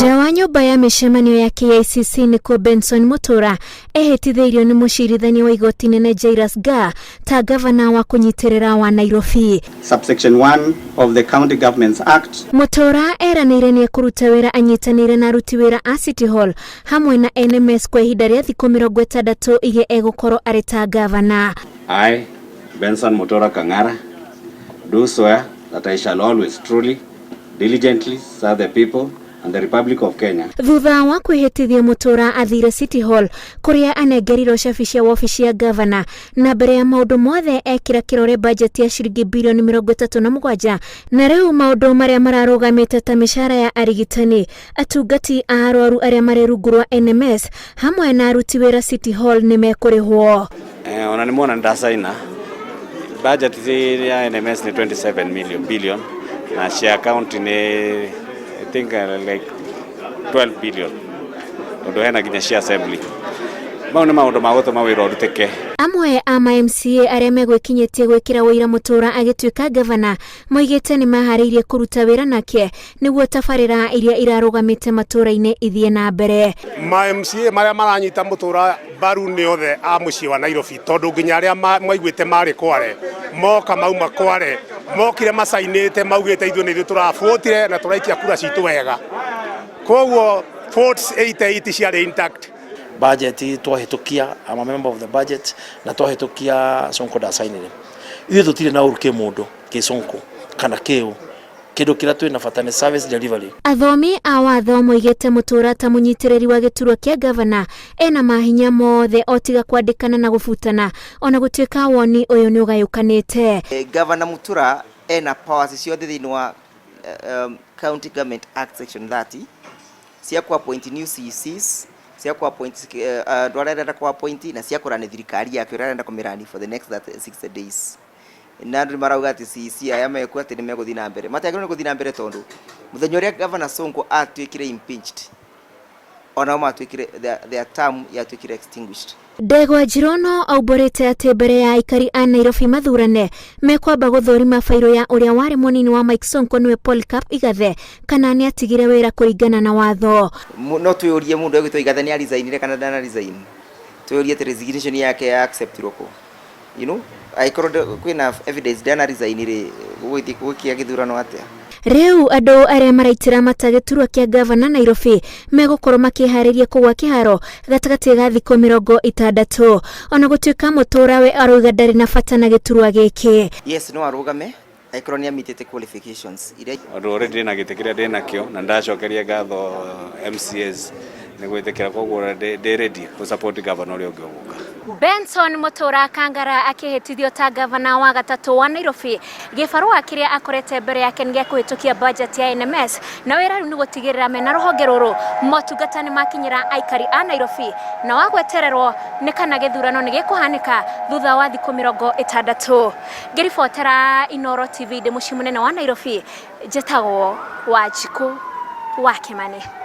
Nja wa nyũmba ya mĩcemanio ya KICC nĩkuo Benson Mutura ehĩtithĩirio nĩ mũcirithania wa igoti nene Jairus Gaa ta gavana wa kũnyitĩrĩra wa Nairobi. Subsection 1 of the County Governments Act. Mutura eranĩire nĩ ekũruta wĩra anyitanĩire na aruti wĩra a City Hall hamwe na NMS kwa ihinda rĩa thikũ 60 iria egũkorwo arĩ ta gavana. I, Benson Mutura Kangara, do swear that I shall always truly, diligently serve the people and the Republic of Kenya. Thutha wa kwĩhĩtithio Mutura athire City Hall kũrĩa anengerirwo cabi cia wabici ya gavana na mbere ya maũndũ mothe ekĩra kĩrore bajeti ya ciringi birioni 37 na rĩu maũndũ marĩa mararũgamĩte ta mĩcara ya arigitani, atungati a arwaru arĩa marĩ rungu rwa NMS hamwe na aruti wĩra City Hall nĩ mekũrĩhwo. Ona nĩ muona ndasaina budget ya NMS nĩ 27 million billion na share county nĩ I think like 12 billion tondu hena nginya cia assembly. Mau nĩ maũndũ ma gũtũma wĩra ũrutĩke. Amwe a ma MCA arĩa megwĩkinyĩtie gwĩkĩra ũira Mutura agĩtuĩka gavana moigĩte nĩ maharĩirie kũruta wĩra nake nĩguo tabarĩra iria irarũgamĩte matũũra-inĩ ithiĩ na mbere. Ma MCA marĩa maranyita Mutura mbaru nĩ othe a mũciĩ wa Nairobi tondũ nginya arĩa maiguĩte marĩ Kware moka mauma Kware mokire macainĩte maugĩte ithuĩ nĩ ithuĩ tũrabuotire na tũraikia kura citũ wega, koguo votes 88 ciarĩ intact. Budget twahĩtũkia, I'm a member of the budget, na twahĩtũkia Sonko ndacainire. Ithuĩ tũtirĩ na ũru kĩ mũndũ kĩ Sonko kana kĩũ, kĩndũ kĩrĩa twĩna bata nĩ service delivery. Athomi a watho moigĩte Mutura ta mũnyitĩrĩri wa gĩturwa kĩa gavana ena mahinya mothe o tiga kwandĩkana na gũbutana, ona gũtuĩka woni ũyũ nĩ ũgayũkanĩte. Governor Mutura ena powers ciothe thĩinĩ wa County Government Act section 30 cia ku appoint new CECs, cia ku appoint andũ arĩa arenda ku appoint na cia kũrani thirikari yake ũrĩa arenda kũmĩrani for the next 60 days. Na andũ marauga atĩ CEC aya mekuo atĩ nĩ megũthiĩ na mbere, matiagĩrĩirwo nĩ gũthiĩ na mbere tondũ mũthenya ũrĩa Governor Sonko atuĩkire impeached, onao matuĩkire their term yatuĩkire extinguished. Ndegwa Njirono aumbũrĩte atĩ mbere ya aikari a Nairobi mathurane mekwamba gũthũrima bairũ ya ũrĩa warĩ mũnini wa Mike Sonko nĩwe Polycarp Igathe kana nĩ atigire wĩra kũringana na watho. No twĩũrie mũndũ egwĩtwo Igathe nĩ aresignire kana ndana resign, twĩũrie atĩ resignation yake ya acceptirwo kũ, angĩkorwo kwĩna evidence ndana resign rĩ, gũgũthiĩ gũgĩkia gĩthurano atĩa? Rĩu andũ arĩa maraitĩra mata gĩturwa kĩa gavana Nairobi megũkorwo makĩharĩria kũgwa kĩharo gatagatĩ ga thikũ 60, ona gũtuĩka Mutura we arauga ndarĩ na bata na gĩturwa gĩkĩ. Yes, no arũgame angĩkorwo nĩ amitĩte qualifications iria Ũndũ already ndĩna gĩtĩ kĩrĩa ndĩnakĩo na ndacokeria ngatho MCAs nĩ gwĩtĩkĩra, koguo ndĩ ready gũ support governor ũrĩa ũngĩ ũgũka. Benson Mutura Kangara akĩhĩtithio ta gavana wa gatatũ wa Nairobi, gĩbarũa kĩrĩa akorete mbere yake nĩ gĩa kũhĩtũkia budget ya NMS na wĩra rĩu nĩ gũtigĩrĩra mena rũhonge rũrũ motungata nĩ makinyĩra aikari a Nairobi, na wa gwetererwo nĩ kana gĩthurano nĩ gĩkũhanĩka thutha wa thikũ 60. Ngĩribotera Inooro TV ndĩ mũciĩ mũnene wa Nairobi, njĩtagwo Wanjikũ wa Kĩmani.